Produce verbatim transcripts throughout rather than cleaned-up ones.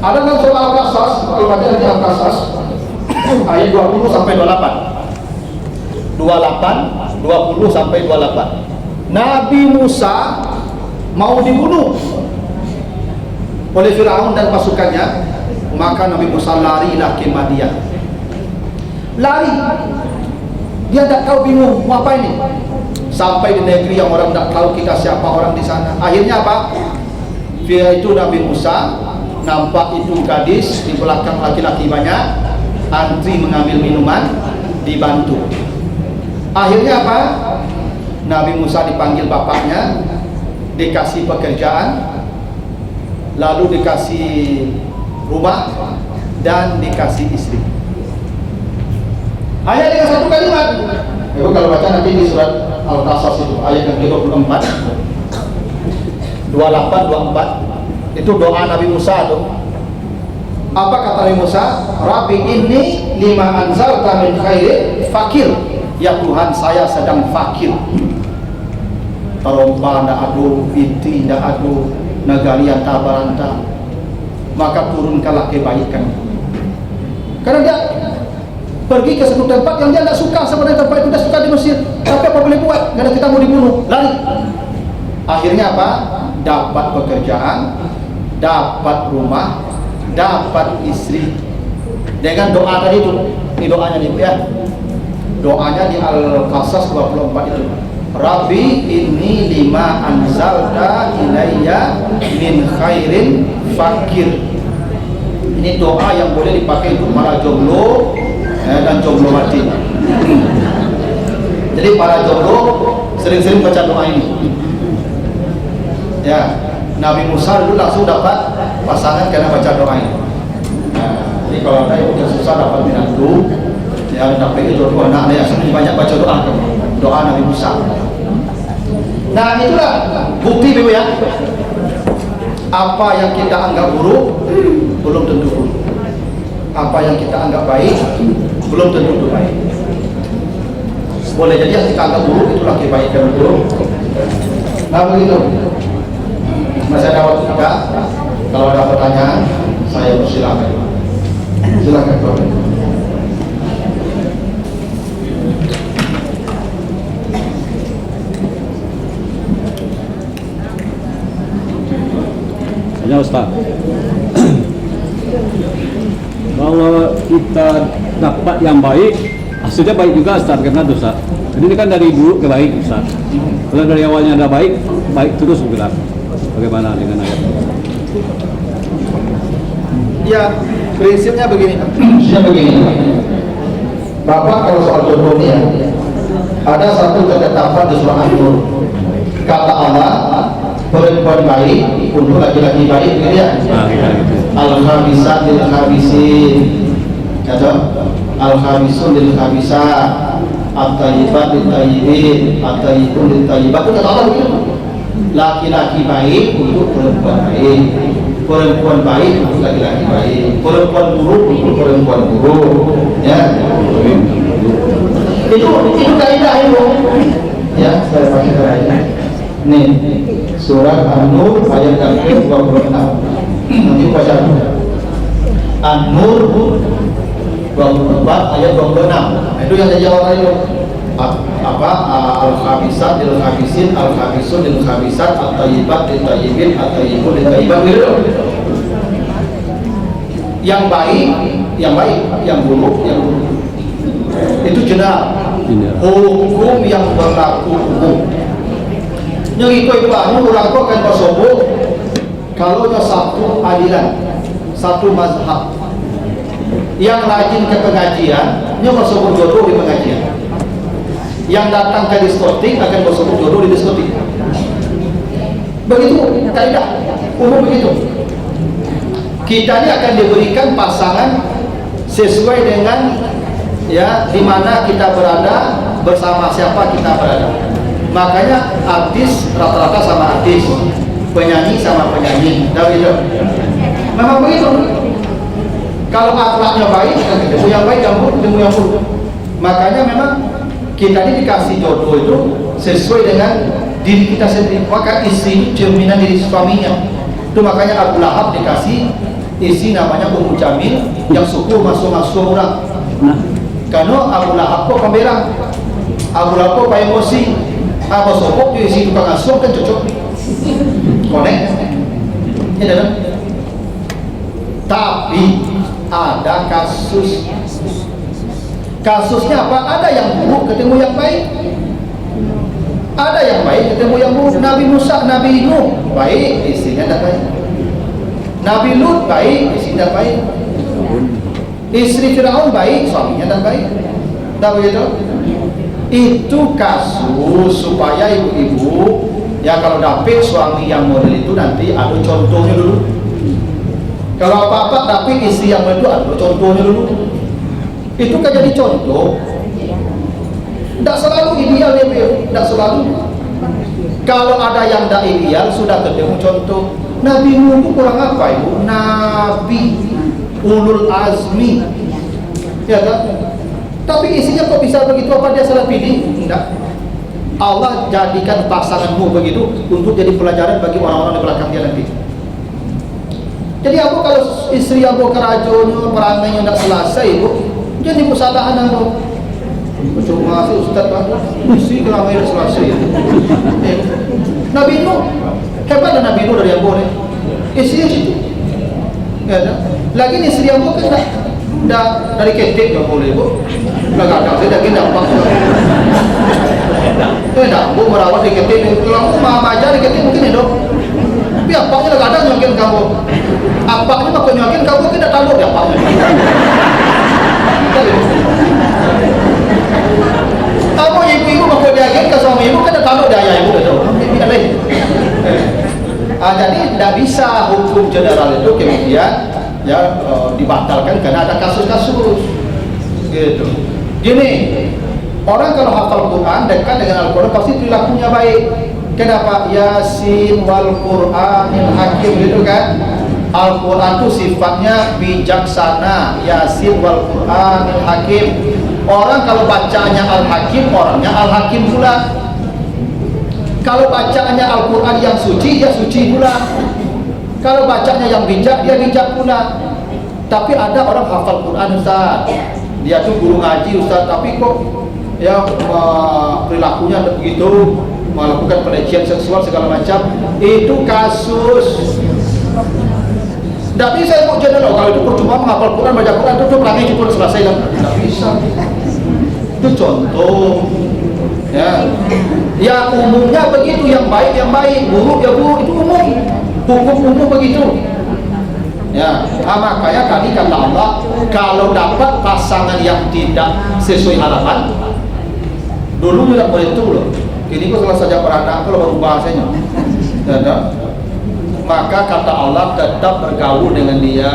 Ada dalam surah Al-Qasas, kalau baca nanti Al-Qasas, ayat dua puluh sampai dua puluh delapan. Dua puluh delapan, dua puluh sampai dua puluh delapan. Nabi Musa mau dibunuh oleh Firaun dan pasukannya, maka Nabi Musa larilah ke Madian. Lari. Dia tidak tahu, bingung, mau apa ini? Sampai di negeri yang orang tidak tahu kita siapa orang di sana. Akhirnya apa? Dia itu Nabi Musa, nampak itu gadis di belakang laki-laki banyak, antri mengambil minuman, dibantu. Akhirnya apa? Nabi Musa dipanggil bapaknya, dikasih pekerjaan, lalu dikasih rumah, dan dikasih istri. Hanya dengan satu kalimat. Ibu kalau baca nanti di surat Al-Qasas itu, ayat yang kedua puluh empat, dua puluh delapan, dua puluh empat, itu doa Nabi Musa tu. Apa kata Nabi Musa? "Rabbi inni lima anzalta min khairin fakir." "Ya Tuhan, saya sedang fakir. Tarompa ndak ado, piti ndak ado, nagari anta baranta. Maka turunkanlah kebaikan." Karena dia pergi ke satu tempat yang dia ndak suka sebenarnya, tempat itu ndak suka di Mesir. Tapi apa boleh buat? Nggak ada, kita mau dibunuh, lari. Akhirnya apa? Dapat pekerjaan, dapat rumah, dapat istri. Dengan doa tadi tu, ini doanya nih, Bu, ya. Doanya di Al-Qasas dua puluh empat itu. "Rabbi inni lima anzalta ilayya min khairin fakir." Ini doa yang boleh dipakai untuk para jomblo, eh, dan jomblo mati. Jadi para jomblo sering-sering baca doa ini. Ya, Nabi Musa dulu langsung dapat pasangan karena baca doa ini. Nah, jadi kalau ada yang susah dapat minantu, ya, dapat jodoh anak, ya, sering banyak baca doa tu. Doa Nabi Musa. Nah, itulah bukti, Ibu, ya. Apa yang kita anggap buruk, belum tentu buruk. Apa yang kita anggap baik, belum tentu itu baik. Boleh jadi yang kita anggap buruk, itulah kebaikan buruk. Nah, begitu. Masih ada waktu kita. Kalau ada pertanyaan, saya persilakan. Silakan, Pak. Tanya, Ustaz. Kalau kita dapat yang baik, hasilnya baik juga, Ustaz, karena dosa. Jadi, ini kan dari buruk ke baik, Ustaz. Kalau dari awalnya ada baik, baik terus, Ustaz. Bagaimana dengan ayat? Ya, prinsipnya begini. Prinsipnya begini. Bapak, kalau soal jodoh ni, ya, ada satu ketetapan di surah An-Nur. Kata Allah, perempuan baik untuk laki-laki baik, gitu ya. Ah, iya, gitu. Al-khabisat lil-khabisin. Ya, toh? Al-khabisat lil-khabisat. At-tayyibat lit-tayyibin. At-tayyibun lit-tayyibat. Itu kata Allah begitu. Laki-laki baik untuk perempuan baik, perempuan baik untuk laki-laki baik, perempuan buruk untuk perempuan buruk. Ya. Itu, itu kaidah itu. Ya, saya pakai kaidah. Nih, surat An-Nur ayat yang kedua puluh enam. Nanti baca. An-Nur dua puluh empat ayat dua puluh enam. Nah, itu yang saya jawab tadi tu. A-, apa, a-, al-khabisat lil-khabisin, al-khabisat lil-khabisat, at-tayyibat lit-tayyibin, at-tayyibun lit-tayyibat, gitu. Yang baik, yang baik, yang buruk, yang buruk. Itu jenar. Jenar. Hukum yang berlaku umum. Yang ikut-ikut anu, urang tu akan basobok. Kalau nyo satu aliran, satu mazhab, yang rajin ke pengajian, nyo basobok jodoh di pengajian. Yang datang ke diskotik akan basobok jodoh di diskotik. Begitu kaidah umum begitu. Kita ni akan diberikan pasangan sesuai dengan, ya, di mana kita berada, bersama siapa kita berada. Makanya artis rata-rata sama artis, penyanyi sama penyanyi, dah begitu. Memang begitu. Kalau akhlaknya baik, ketemu yang baik, yang buruk, ketemu yang buruk. Makanya memang kita ni dikasih jodoh itu sesuai dengan diri kita sendiri. Maka istri itu cerminan dari suaminya. Itu makanya Abu Lahab dikasih Isteri namonyo Ummu Jamil, yang suko masuak-masuak urang. Karano Abu Lahab ko pamberang, Abu Lahab ko paemosi, ah, basobok jo isteri tukang asuah kan cocok. Konek. Iyo kan? Tapi, ada kasus. Kasusnya apa? Ada yang buruk ketemu yang baik. Ada yang baik ketemu yang buruk. Nabi Musa, Nabi Nuh, baik, istrinya tidak baik. Nabi Lut, baik, istrinya tidak baik. Istri Firaun baik, suaminya tidak baik. Tak begitu? Itu kasus supaya ibu-ibu, ya, kalau dapik suami yang model itu, nanti ada contohnya dulu. Kalau apa-apa dapik istri yang model itu, ada contohnya dulu. Itu kan jadi contoh. Ndak selalu ideal dia, Beb. Ndak selalu. Kalau ada yang ndak ideal, sudah ketemu contoh. Nabi Nuh itu kurang apa, Ibu? Nabi ulul azmi. Ya kan? Tapi istrinya kok bisa begitu? Apa dia salah pilih? Enggak. Allah jadikan pasangan Nuh begitu untuk jadi pelajaran bagi orang-orang di belakang dia nanti. Jadi, ambo kalau istri ambo karajonyo, parangainyo ndak salasai, Bu, jan dimusalahan ambo. Cuma si ustaz, Pak, istri parangai ndak salasai. Eh, Nabi Nuh, hebatlah Nabi Nuh dari ambo ni. Istrinyo situ. Ya, dah. Lagi ni istri ambo kan ndak Ndak, dari ketek ndak boleh, Bu. Lah gadang sajo daging dapat. Eh, dah, Bu, marawat dari ketek, kalau ma-, maja dari ketek mungkin elok. Tapi apaknyo lah gadang nyokin ka ambo. Apaknyo mako nyokin ka ambo, kan ndak talok di apaknyo. Ambo ibu-ibu mako diagiah ka suami ibu, kan ndak talok di ayah ibu, dah tahu. Ambo biar deh. Ah, jadi ndak bisa hukum general itu kemudian ya, eh, dibatalkan karena ada kasus-kasus. Gitu. Gini, orang kalau hafal Quran, dekat dengan Al-Quran, pasti perilakunya baik. Kenapa? Yasin wal Quranil Hakim, gitu kan? Al-Quran tu sifatnya bijaksana. Yasin wal Quranil Hakim. Orang kalau bacanya Al-Hakim, orangnya Al-Hakim pula. Kalau bacanya Al-Quran yang suci, dia suci pula. Kalau bacanya yang bijak, dia bijak pula. Tapi ada orang hafal Quran, Ustaz. Dia tu guru ngaji, Ustaz, tapi kok, ya, ma-, perilakunya begitu, melakukan pelecehan seksual segala macam. Itu kasus. Ndak bisa, Ibu, jangan, kalau itu percuma menghafal Quran, baca Quran, itu, itu perangai itu pun selesai lah. Ndak bisa. Itu contoh. Ya. Ya, umumnya begitu, yang baik, yang baik, buruk, ya buruk, itu umum. Hukum umum begitu. Ya, ah, makanya tadi kata Allah, kalau dapat pasangan yang tidak sesuai harapan, dulu tidak boleh itu loh. Kini kok salah saja beranak tu lah berubah saja. Ya, dah. Maka kata Allah, tetap bergaul dengan dia.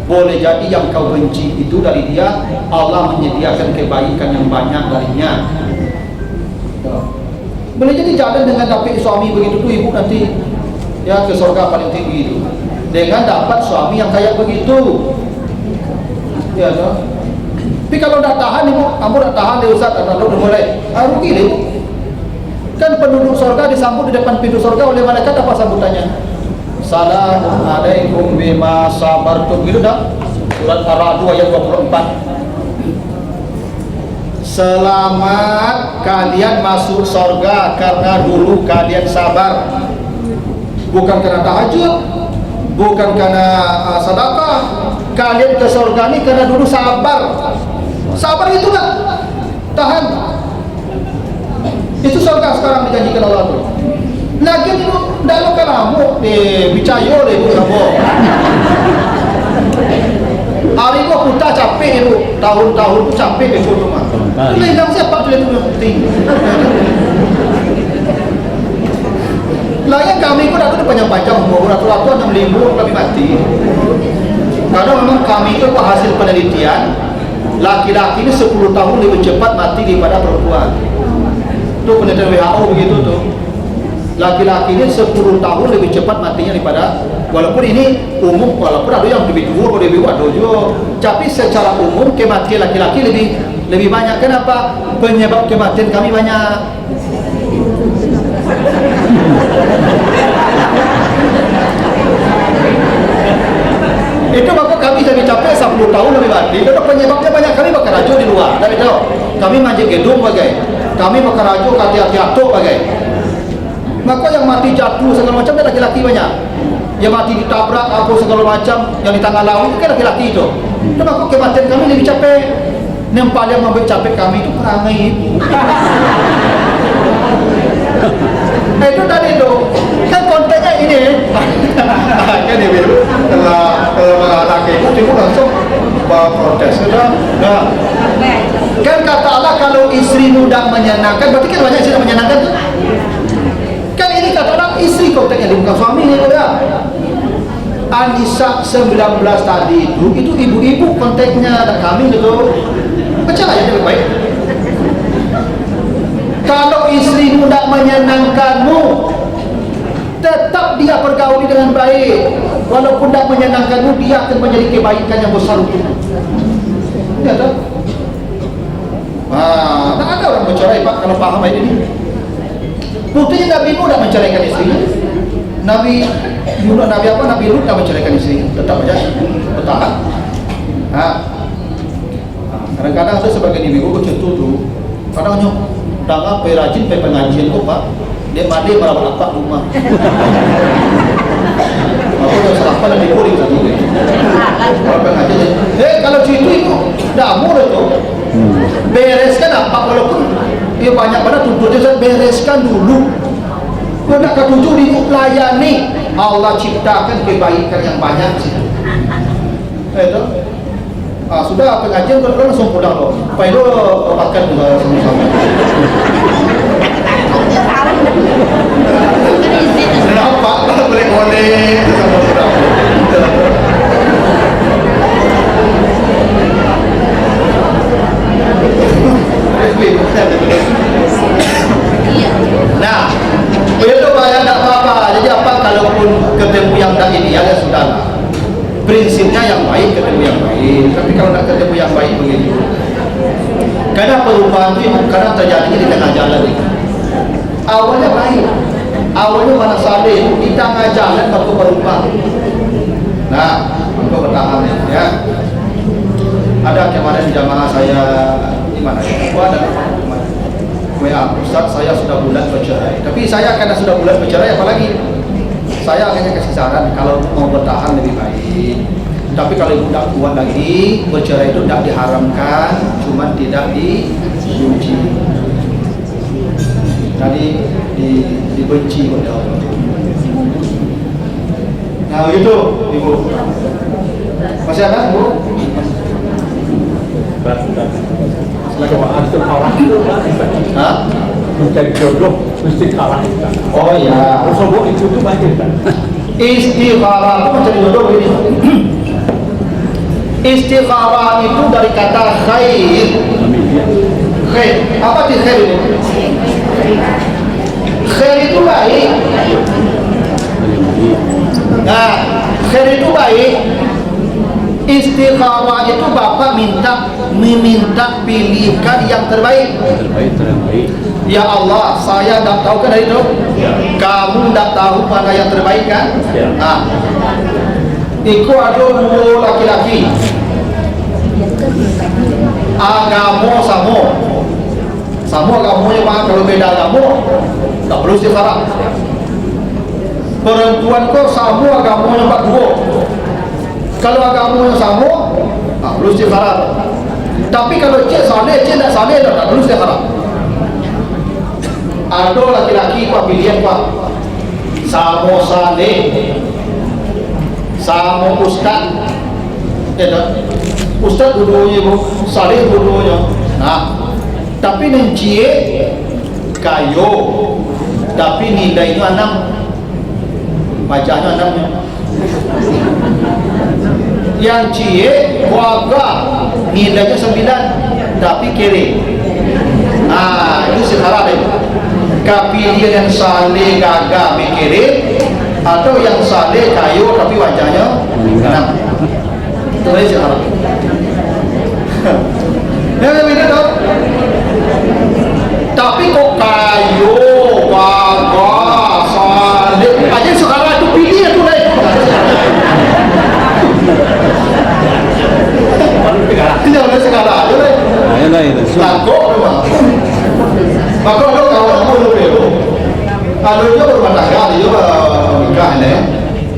Boleh jadi yang kau benci itu dari dia, Allah menyediakan kebaikan yang banyak darinya. Ya. Boleh jadi jalan dengan dapik suami begitu tu, ibu nanti, ya, ke surga paling tinggi itu. Dengan dapat suami yang kayak begitu. Ya, toh. Tapi kalau ndak tahan, ibu, ambo ndak tahan deh, Ustaz, kata lu, mulai. Ah, rugi deh, ibu. Kan penduduk surga disambut di depan pintu surga oleh malaikat, apa sambutannya? "Salamun alaikum bima sabartum." Gitu dah. Surat Ar-Ra'd ayat dua puluh empat. "Selamat kalian masuk sorga karena dulu kalian sabar." Bukan karena tahajud, bukan karena, ah, sadakah. Kalian ke sorga ni karena dulu sabar. Sabar itu kan tahan. Itu sorga sekarang dijanjikan Allah tu. Lagian ibu, ndak lo ka lamo, eh, picayo lah ibu ka ambo. Ari ko kuta capek ibu, tahun-tahun tu capek ibu tu mah. Lendang siapa tu yang penting. Lagian kami ko dak ado panjang-panjang umur, ratu-ratu anam limo kami mati. Karena memang kami tu hasil penelitian, laki-laki ni sepuluh tahun lebih cepat mati daripada perempuan. Tu penelitian W H O begitu tu. Laki-laki ni sepuluh tahun lebih cepat matinya daripada, walaupun ini umum, walaupun ada yang lebih tua, ada lebih tua, ada juga. Tapi secara umum kematian laki-laki lebih, lebih banyak. Kenapa? Penyebab kematian kami banyak. Itu mako kami jadi capek sapuluah tahun labiah bati. Itu penyebabnya banyak kami bakarajo di lua. Dari itu, kami manjek gedung bagai. Kami bakarajo ka ati-ati atok bagai. Mako yang mati jatuh sagalo macam kan laki-laki banyak. Yang mati ditabrak apo sagalo macam, yang di tangah lauik kan laki-laki tu. Itu mako kematian kami labiah capek. Nan paliang mambuek capek kami tu parangai ibu. Eh, itu tadi tu. Kan konteksnya ini. Kan ibu. Kalau, kalau marah laki itu, timbul langsung baprotes. Sudah. Nah. Kan kata Allah, "Kalau istrimu ndak menyenangkan," berarti kan banyak istri ndak menyenangkan tu. Kan ini kata Allah, istri konteksnya, bukan suami ni, udah. Anisa sembilan belas tadi itu, itu ibu-ibu konteksnya, ada kami gitu. Bacalah ya baik-baik. Kalau istrimu tidak menyenangkanmu, tetap dia pergauli dengan baik. Walaupun tidak menyenangkanmu, dia akan menjadi kebaikan yang besar untukmu. Ya, toh? Ah, tak ada orang bercerai, Pak, kalau paham ayat ini. Buktinya Nabi Nuh tidak menceraikan istrinya. Nabi Yunus, Nabi apa? Nabi Lut tidak menceraikan istrinya. Tetap aja bertahan. Ha. Ha, kadang-kadang ada sebagian ibu-ibu macam tu tu. Kadang nyo, dah apa rajin pai pengajian tu, Pak? Dia mandi merawat apak rumah. Apa yang salah apa lagi boring tadi? Kalau pengajian, eh, kalau situ itu, dah murah tu. Bereskan apak, walaupun dia banyak pada tuntutnya, saya bereskan dulu. Kau nak ketujuh ribu layani, Allah ciptakan kebaikan yang banyak situ. Eh, tu. Ah, sudah pengajian, kau langsung pulang tu. Pai dulu makan tu sama-sama. Nampak tak boleh-boleh sama-sama. Nah, itu bahaya, tak apa-apa. Jadi apa, kalaupun ketemu yang tak ideal, ya sudahlah. Prinsipnya yang baik ketemu yang baik. Tapi kalau nak ketemu yang baik begitu, kadang perubahan tu kadang terjadi di tengah jalan ni. Awalnya baik, awalnya mana saleh, di tengah jalan baru berubah. Nah, untuk bertahan ya. Ada kemarin jamaah saya di mana ya? Gua ada W A, "Ustaz, saya sudah bulat bercerai." Tapi saya karena sudah bulat bercerai, apalagi saya hanya kasih saran, kalau mau bertahan lebih baik. Tapi kalau ibu tidak kuat lagi, bercerai itu tidak diharamkan, cuman tidak dipuji. Jadi di, dibenci oleh Allah. Nah, begitu, Ibu. Masih ada, Bu? Silakan. Doa istikharah itu, Pak. Hah? Mencari jodoh istikharah. Oh, iya. Rasulullah itu tuh banyak, Pak. Istikharah itu mencari jodoh ini. Istikharah itu dari kata khair. Khair. Apa arti khair itu? Khair itu baik. Nah, khair itu baik. Istikharah itu Bapak minta, meminta pilihkan yang terbaik. Terbaik, terbaik. Ya Allah, saya ndak tahu kan dari itu. Ya. Kamu ndak tahu mana yang terbaik kan? Ya. Nah, iko ado duo laki-laki. Agamo samo. Samo agamonyo, Pak, kalau beda agamo, tak perlu istikharah. Perempuan ko samo agamonyo, Pak, duo. Kalau agamonyo samo, tak perlu istikharah. Tapi kalau ciek saleh, ciek ndak saleh, tak perlu istikharah. Ado laki-laki, Pak, pilihan, Pak. Samo saleh, samo ustaz. Ya, tak? Ustaz duduaknyo, Bu. Saleh duduaknyo. Nah, tapi nan ciek kayo, tapi nilainyo anam. Bacaanyo anam nyo. Yang ciek gagah, nilainyo sambilan, tapi kere. Ah, itu istikharah deh. Ka piliah yang saleh gagah, kere, atau yang saleh kayo tapi wajahnyo anam. Itu aja istikharah. Ya, ya, beda tau. Tapi kok kayo, gagah, saleh, aja sekarang tu pilih tu lain. Kalau jo barumah tangga, ado jo, eh, nikah, neh.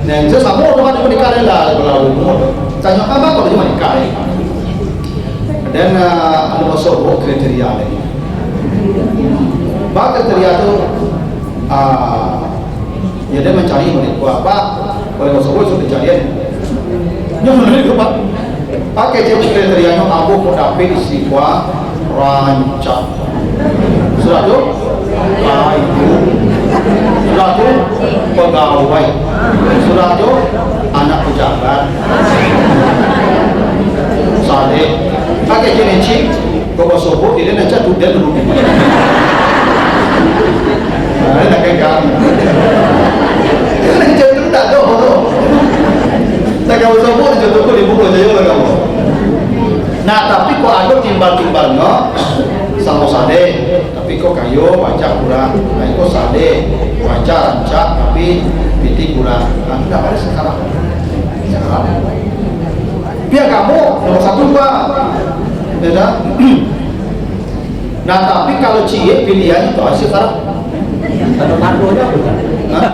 Neh, itu samo tu kan nikah, neh, lah, kalau umur. Tanyo, "Apa kau cuma nikah, neh?" Dan, eh, ado basobok kriteria, neh. Ba kriteria tu, ah, ya, dia mancari mereka apa, kalau basobok itu pencarian. Nyo, Pak. Pakai cek kriterianyo, ambo kok dapek istri ko rancak. Sudah tu, kayu. Sudah tu, pegawai. Sudah tu, anak pejabat. Saleh. Pakai cek ni, cik. Kok basobok, dia nak cak tu, dia dulu. Nah, dia nak gagal. Dia nak cak tu, tak ada, bro. Tak kau basobok, dia cak tu, dia buka saja lah kamu. Nah, tapi kok ada timbal-timbalnyo, samo saleh. Tapi kok kayo, baca kurang. Nah, kok saleh, baca rancak, tapi pitih kurang. Nah, itu dah pada sekarang. Sekarang. Biar kamu nomor satu, Pak. Ya, dah? Nah, tapi kalau ciek pilihan itu hasil sekarang. Tando-tando aja. Hah?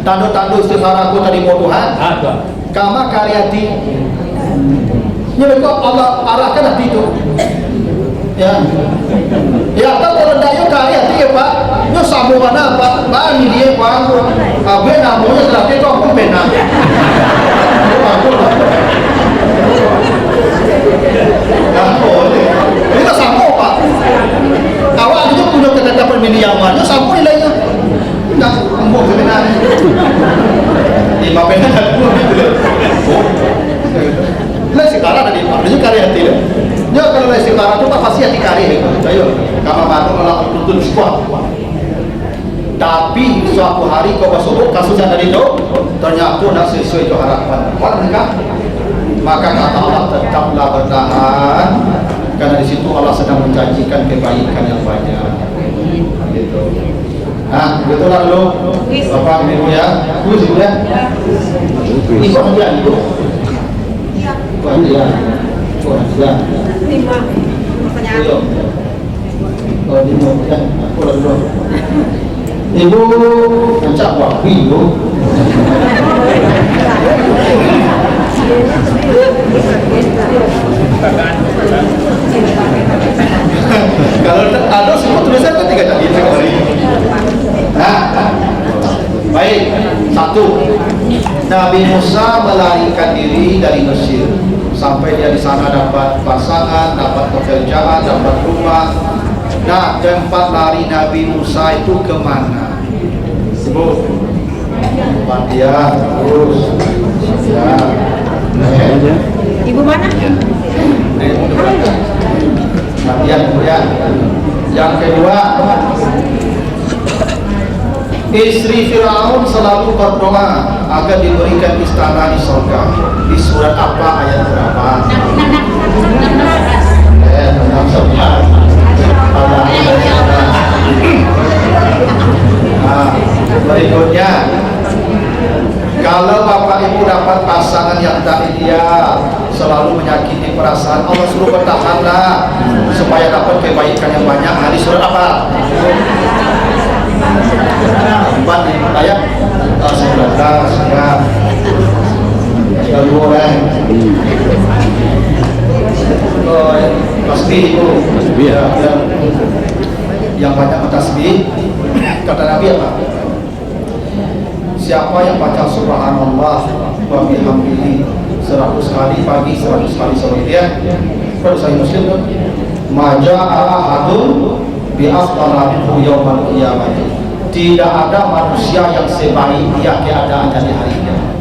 Tando-tando istikharah ko tarimo Tuhan. Ah, Tuhan. Kama kari ati. Nyo beko Allah arahkan ati tu. Ya. Ya, atau kalau ndak yo kari ati ya, Pak. Nyo samo bana, Pak. Bani dia, Pak. Abe namonyo terakhir tu aku pena. Aku lah. Nah, boleh. Ini lah samo, Pak. Awak tu punyo ketetapan mini yaman. Nyo samo nilainya. Dah, ambo sebenarnya. Lima pena dah dua gitu loh. Oh. Lah sekarang tadi, Pak. Ini kari ati lah. Ya, kalau lah sekarang tu, Pak, pasti ati kari. Ayo, kama mano malah tuntun sekuat. Tapi, suatu hari kau basobok kasus yang tadi tu, ternyata nak sesuai jo harapan. Kuat mereka. Maka kata Allah, "Tetaplah bertahan, karena di situ Allah sedang menjanjikan kebaikan yang banyak." Gitu. Nah, betul lah dulu. Bapak, Ibu ya. Kuis, Ibu ya. Ibu hadiah, Ibu. Ibu hadiah. Ibu hadiah. Iya. Oh, di bawah, ya. Aku lah dulu. Ibu, rancak buah api, Ibu. Kalau ada semua tulisan kan tiga kali, tiga kali. Nah, baik, satu. Nabi Musa melarikan diri dari Mesir, sampai dia di sana dapat pasangan, dapat pekerjaan, dapat rumah. Nah, tempat lari Nabi Musa itu ke mana? Ibu. Madian, terus. Ya. Ibu mana? Madian, Ibu ya. Yang kedua, istri Firaun selalu berdoa agar diberikan istana di surga. Di surat apa, ayat berapa? Eh, enam sebelas. Nah, berikutnya, kalau Bapak Ibu dapat pasangan yang tak ideal, selalu menyakiti perasaan, Allah suruh bertahanlah supaya dapat kebaikan yang banyak. Nah, di surat apa? Empat, ayat, eh, sembilan belas, ya. Lalu orang, eh, tasbih itu. Tasbih. Ya, yang, yang banyak bertasbih, kata Nabi apa? Siapa yang baca subhanallah wa bihamdihi seratus kali pagi, seratus kali sore, ya. Kalau Sahih Muslim tu, "Ma jaa ahadun bi afdala minhu yaumal qiyamah." Tidak ada manusia yang sebaik dia keadaannya di hari kiamat.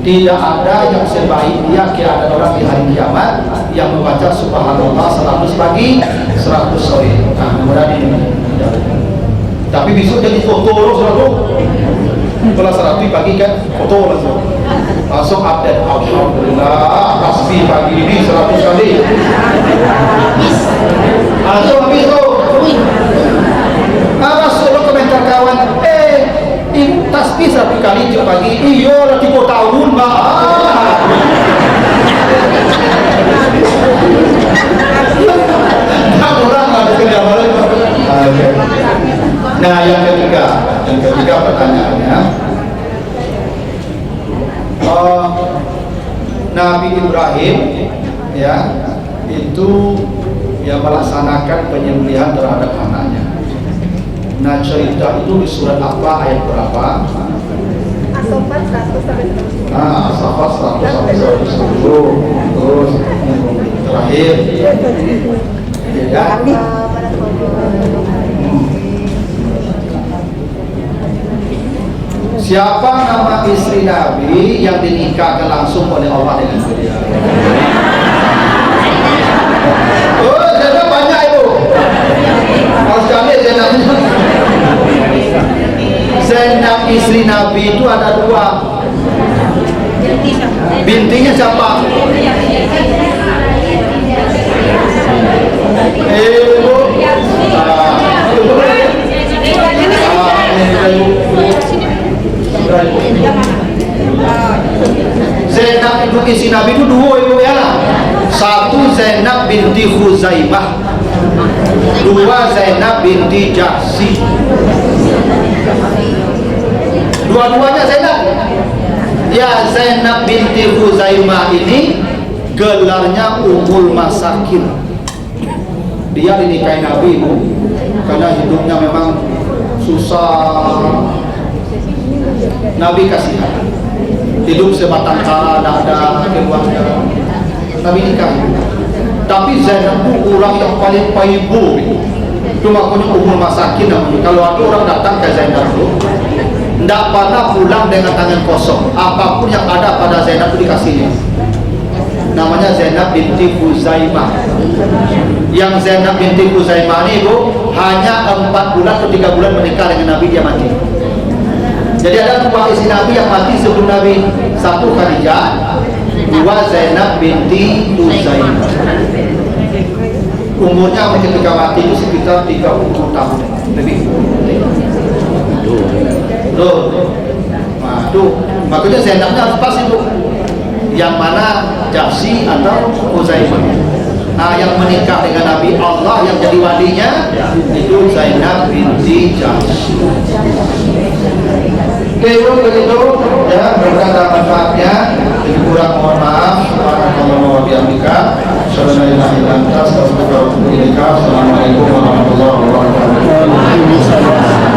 Tidak ada yang sebaik dia keadaan orang di hari kiamat yang membaca subhanallah seratus pagi, seratus sore. Nah, mudah ini. Tapi besok jadi foto lo seratus. Kalau seratus pagi kan foto langsung. Langsung update, "Alhamdulillah, tasbih pagi ini seratus kali." Langsung habis tu. Ah, masuk lo komentar kawan, "Eh, tasbih satu kali tiap pagi." Iyo lah, tiga tahun, Mbak. Tak kurang lah, bukan dia balik. Ah, oke. Nah, yang ketiga, yang ketiga pertanyaannya, eh, Nabi Ibrahim, ya, itu, ya, melaksanakan penyembelihan terhadap anaknya. Nah, cerita itu di surat apa, ayat berapa? As-Saffat seratus sampai seratus sepuluh. Ah, As-Saffat seratus sampai seratus sepuluh. Terus, terakhir. Ya, ya. Siapa nama istri Nabi yang dinikahkan langsung oleh Allah dengan beliau? Oh, Zainab banyak itu. Harus cari Zainab. Zainab istri Nabi itu ada dua. Bintinya siapa? Eh, Bu. Ah, Bu. Ah, Bu. Zainab itu istri Nabi itu dua, Ibu, ya. Satu Zainab binti Khuzaimah. Dua Zainab binti Jahsy. Dua-duanya Zainab. Ya, Zainab binti Khuzaimah ini gelarnya Ummul Masakin. Dia dinikahi Nabi, Bu, karena hidupnya memang susah. Nabi kasihan. Hidup sebatang kara, tidak ada keluarga. Nabi nikah. Tapi Zainab tu urang yang paling paibo. Itu makonyo Ummul Masakin namonyo. Kalau ado urang datang ka Zainab tu, ndak pernah pulang dengan tangan kosong. Apapun yang ada pada Zainab tu dikasihnyo. Namanya Zainab binti Khuzaimah. Yang Zainab binti Khuzaimah ni, Bu, hanya empat bulan atau tiga bulan menikah dengan Nabi, dia mati. Jadi ada dua istri Nabi yang mati sebelum Nabi. Satu Khadijah, dua Zainab binti Khuzaimah. Umurnya ketika mati itu sekitar tiga puluh tahun lebih. Tuh. Nah, tuh. Makanya Zainabnya harus pas itu. Yang mana, Jahsy atau Khuzaimah? Nah, yang menikah dengan Nabi, Allah yang jadi walinya, itu Zainab binti Jahsy. Oke, Ibu, begitu, ya, mudah-mudahan ada manfaatnya. Lebih kurang mohon maaf. Subhanakallahumma wa bihamdika, asyhadu an la ilaha illa anta, astaghfiruka wa atubu ilaika. Assalamualaikum warahmatullahi wabarakatuh.